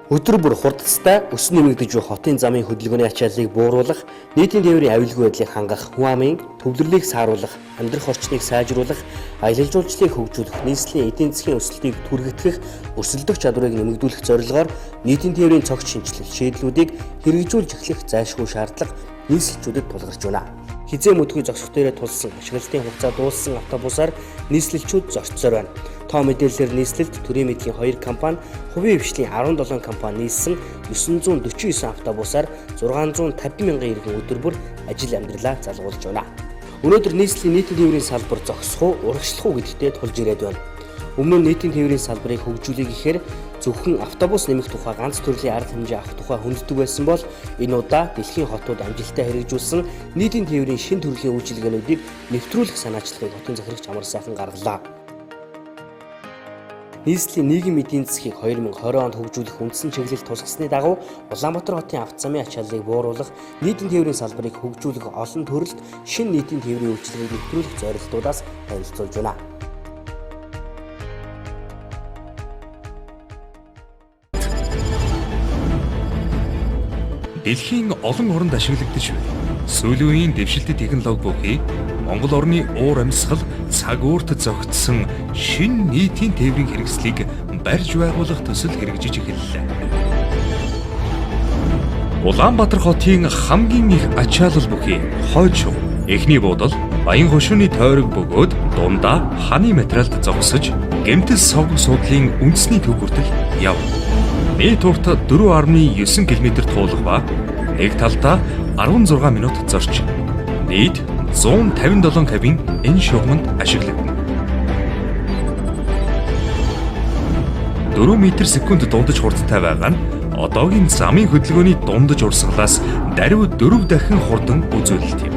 Өдөр бүр хурдцтай өсөн нэмэгдэж буй хотын замын хөдөлгөөний ачааллыг бууруулах, нийтийн тээврийн аюулгүй байдлыг хангах, хүн амын төвлөрлийг сааруулах, амьдрах орчныг сайжруулах, аялал жуулчлалыг хөгжүүлэх, нийслэлийн эдийн засгийн өсөлтийг түргэтгэх, өрсөлдөх чадварыг нэмэгдүүлэх зорилгоор нийтийн тээврийн цогц шинэчлэл шийдлүүдийг хэрэгжүүлж эхлэх зайлшгүй шаардлага нийслэлчүүдэд тулгарч байна. Хизээ мөдгүй зогсох дээрээ тулсан ашиглалтын хугацаа дууссан автобусаар нийслэлчүүд зорцсоор байна. Тоо мэдээллээр нийслэлд төрийн мэдлэгийн 2 компани, хувийн хвшлийн 17 компани нийлсэн 949 автобусаар 650 мянган иргэн өдөр бүр ажил амьдралаа залгуулж байна. Өнөөдөр нийслэлийн нийтийн тээврийн салбар зогсох уу, урагшлах уу гэдэгтээ тулж ирээд байна. Өмнө нь нийтийн тээврийн салбарыг хөгжүүлэе гэхээр зөвхөн автобус нэмэх тухай ганц төрлийн арга хэмжээ авах тухай хүнддэг байсан бол энэ удаа дэлхийн хотууд амжилттай хэрэгжүүлсэн нийтийн тээврийн шинэ төрлийн үйлчилгээнүүдийг нэвтрүүлэх санаачлагыг хотын захирагч Амар сайхан гаргалаа. Нийслэлийн нийгэм эдийн засгийг 2020 онд хөгжүүлэх үндсэн чиглэл тусгасны дагуу Улаанбаатар хотын авто замын ачааллыг бууруулах, нийтийн тээврийн салбарыг хөгжүүлэх олон төрөлд шинэ нийтийн тээврийн үйлчилгээг нэвтрүүлэх зорилтуудаас танилцуулж байна. Дэлхийн олон оронд ашиглагдаж буй сүүлийн үеийн дэвшилтэт технологи бүхий Монгол орны уур амьсгал цаг уурт зохицсон шинэ нийтийн тээврийн хэрэгслийг барьж байгуулах төсөл хэрэгжиж эхэллээ. Улаанбаатар хотын хамгийн их ачаалал бүхий хойд шугам, эхний буудал, Баян хошууны тойрог бөгөөд дундаа ханы материалд зогсож гэмтэл согог суудлын үндэсний төв хүртэл явна. Нийт урт 4.9 км туулах ба нэг талдаа 16 минут зорчих. Нийт 157 кабин энэ шугамд ашиглагдана. 4 м/секунд дундаж хурдтай байгаа нь одоогийн замын хөдөлгөөний дундаж урсгалаас даруй 4 дахин хурдан үзүүлэлт юм.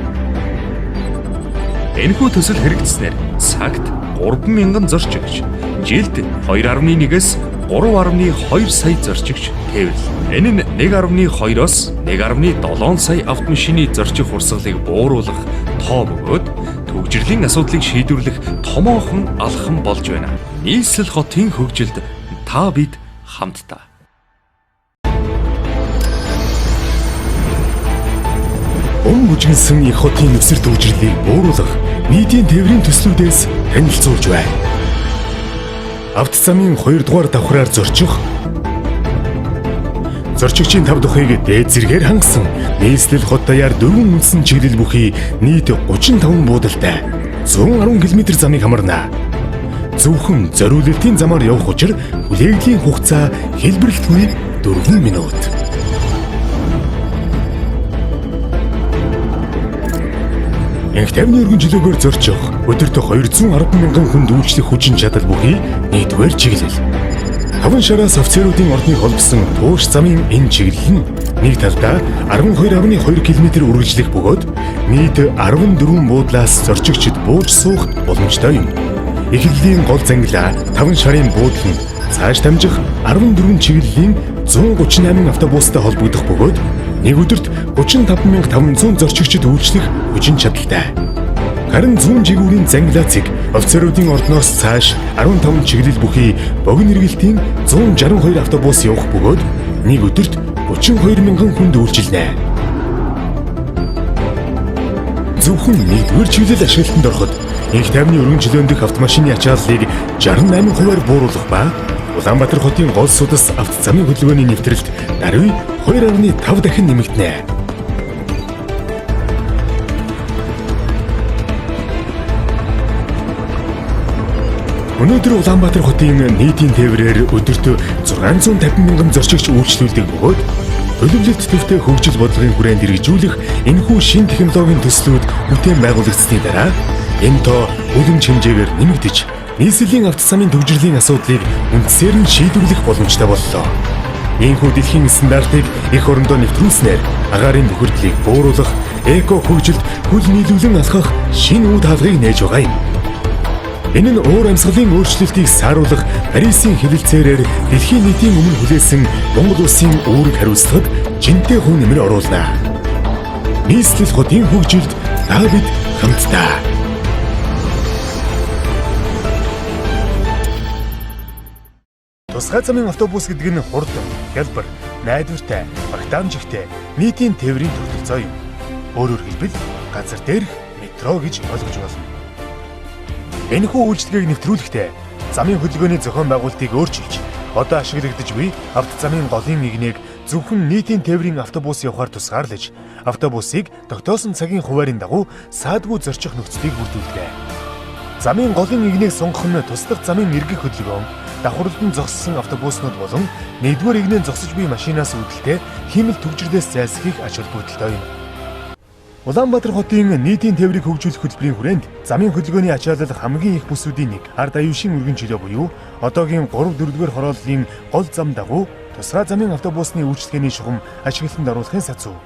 Энэхүү төсөл хэрэгжсэнээр цагт 3000 зорчигч, жилд 2.1-ээс 3.2 сая зорчигч тээвэрлэнэ. Энэ нь 1.2-оос 1.7 сая автомашины зорчих урсгалыг бууруулах тоо бөгөөд түгжрэлийн асуудлыг шийдвэрлэх томоохон алхам болж байна. Нийслэл хотын хөгжилд та бид хамтдаа. Ум бүжгэлсэн их хотын нүсэр төвжирлийг бууруулах нийтийн тээврийн төслүүдээс танилцуулж байна. Авто замын 2 дугаар давхраар зорчих зорчигчийн тав тухыг дээд зэргээр хангасан нийслэл хот даяар дөрвөн үндсэн чиглэл бүхий нийт 35 буудалтай 110 км замыг хамарна. Зөвхөн зориулалтын замаар явах учир хүлээлийн хугацаа хэлбэрлэлтгүй 4 минут. Инх тавны өргөн чөлөөгөөр зорчих өдөрт 210 мянган хүнд үйлчлэх хүчин чадал бүхий нэгдүгээр чиглэл. Таван шараас офицеруудын ордныг холбосон тууш замын энэ чиглэл нь нэг талдаа 12.2 км үргэлжлэх бөгөөд нийт 14 буудлаас зорчигчид бууж суух боломжтой юм. Эхлэлийн гол зангилаа таван шарын буудал нь цааш дамжих 14 чиглэлийн 138 автобустай холбогдох бөгөөд нэг өдөрт 35500 зорчигчид үйлчлэх хүчин чадалтай. Харин зүүн жигүүрийн зангилаа цэг офицеруудын ордноос цааш 15 чиглэл бүхий богино эргэлтийн 162 автобус явах бөгөөд нэг өдөрт 32 мянган хүнд үйлчилнэ. Зөвхөн нэгдүгээр чиглэл ашиглалтанд ороход инх тайвны өргөн чөлөөн дэх автомашины ачааллыг 68 хувиар бууруулах ба Улаанбаатар хотын гол судас авто замын хөдөлгөөний нэвтрэлт даруй 2.5 дахин нэмэгдэнэ. Өнөөдөр Улаанбаатар хотын нийтийн тээврээр өдөрт 650 мянган зорчигч үйлчлүүлдэг бөгөөд төлөвлөлт төвтэй хөгжил бодлогын хүрээнд хэрэгжүүлэх энэхүү шинэ технологийн төслүүд бүтээн байгуулагдсаны дараа энэ тоо үлэмж хэмжээгээр нэмэгдэж нийслэлийн авто замын төвжирлийн асуудлыг үндсээр нь шийдвэрлэх боломжтой боллоо. Ийхүү дэлхийн стандартыг эх орондоо нэвтрүүлснээр агаарын бохирдлыг бууруулах, эко хөгжилд хөл нийлүүлэн алхах шинэ үе таалгыг нээж байгаа юм. Энэ нь уур амьсгалын өөрчлөлтийг сааруулах Парисын хэлэлцээрээр дэлхийн нийтийн өмнө хүлээсэн Монгол улсын үүрэг хариуцлагад жинтэй хувь нэмэр оруулна. Нийслэл хотын хөгжилд та бид хамтдаа. Тусгай замын автобус гэдэг нь хурдан, хялбар, найдвартай, багтаамжигтай нийтийн тээврийн тогтолцоо юм. Өөрөөр хэлбэл газар дээрх метро гэж ойлгож болно. Энэхүү үйлчилгээг нэвтрүүлэхдээ замын хөдөлгөөний зохион байгуулалтыг өөрчилж, одоо ашиглагдаж буй автозамын голын эгнээг зөвхөн нийтийн тээврийн автобус явахаар тусгаарлаж, автобусыг тогтоосон цагийн хуваарийн дагуу саадгүй зорчих нөхцөлийг бүрдүүлдэг. Замын голын эгнээг сонгох нь туслах замын эргэх хөдөлгөөн, давхарлан зогссон автобуснууд болон нэгдүгээр эгнээнд зогсож буй машинаас үүдэлтэй хиймэл түгжрэлээс зайлсхийх ач холбогдолтой юм. Улаанбаатар хотын нийтийн тээврийг хөгжүүлэх хөтөлбөрийн хүрээнд замын хөдөлгөөний ачаалал хамгийн их бүсүүдийн нэг ард аюушийн өргөн чөлөө буюу одоогийн 3 4-р хорооллын гол зам дагуу тусгай замын автобусны үйлчилгээний шугам ашиглалтанд оруулахын сацуу,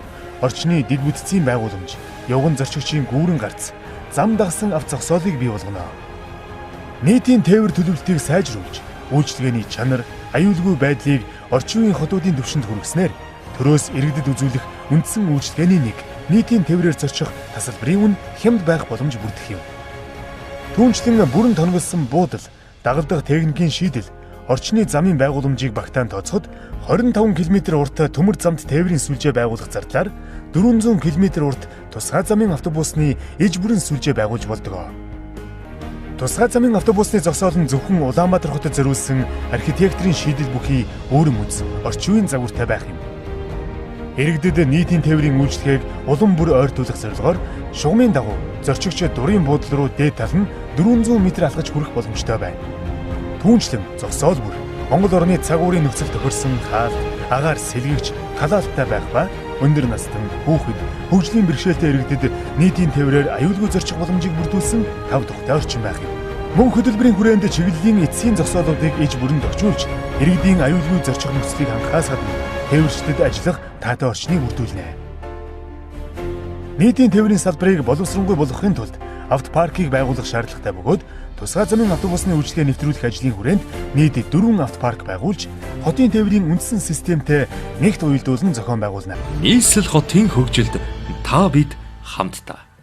орчны дэд бүтцийн байгууламж, явган зорчигчийн гүүрэн гарц, зам дагсан авто зогсоолыг бий болгоно. Нийтийн тээвэр төлөвлөлтийг сайжруулж, үйлчилгээний чанар, аюулгүй байдлыг орчин үеийн хотуудын түвшинд хүргэснээр төрөөс иргэдэд үзүүлэх үндсэн үйлчилгээний нэг нийтийн тээврээр зорчих тасалбарын үн хямд байх боломж бүрдэх юм. Түүнчлэн бүрэн тоноглосон буудал, дагалдах техникийн шийдэл, орчны замын байгууламжийг багтаан тооцоход 25 км урт төмөр замд тээврийн сүлжээ байгуулах зардлаар 400 км урт тусгай замын автобусны иж бүрэн сүлжээ байгуулж болдог. Тусгай замын автобусны зогсоол нь зөвхөн Улаанбаатар хотод зориулсан архитекторын шийдэл бүхий өөрөм үз, орчин үеийн загвартай байх юм. Иргэдэд нийтийн тээврийн үйлчилгээг улам бүр ойртуулах зорилгоор шугамын дагуу зорчигч дурын буудлын руу дээд тал нь 400 м алхаж хүрэх боломжтой байна. Түүнчлэн зогсоол бүр Монгол орны цаг уурын нөхцөл тохирсон хаалт, агаар сэлгэгч, халаалттай байх ба өндөр настан, хүүхэд, хөгжлийн бэрхшээлтэй иргэдэд нийтийн тээврээр аюулгүй зорчих боломжийг бүрдүүлсэн тав тухтай орчин байх юм. Мөн хөтөлбөрийн хүрээнд чиглэлийн эцсийн зогсоолуудыг иж бүрэн тохижуулж, иргэдийн аюулгүй зорчих нөхцөлийг хангахаас гадна тээвэрчдэд ажиллах таатай орчныг бүрдүүлнэ. Нийтийн тээврийн салбарыг боловсронгүй болгохын тулд автопаркийг байгуулах шаардлагатай бөгөөд тусгай замын автобусны үйлчилгээ нэвтрүүлэх ажлын хүрээнд нийт 4 автопарк байгуулж, хотын тээврийн үндсэн системтэй нэгт уялдуулан зохион байгуулна. Нийслэл хотын хөгжилд та бид хамтдаа.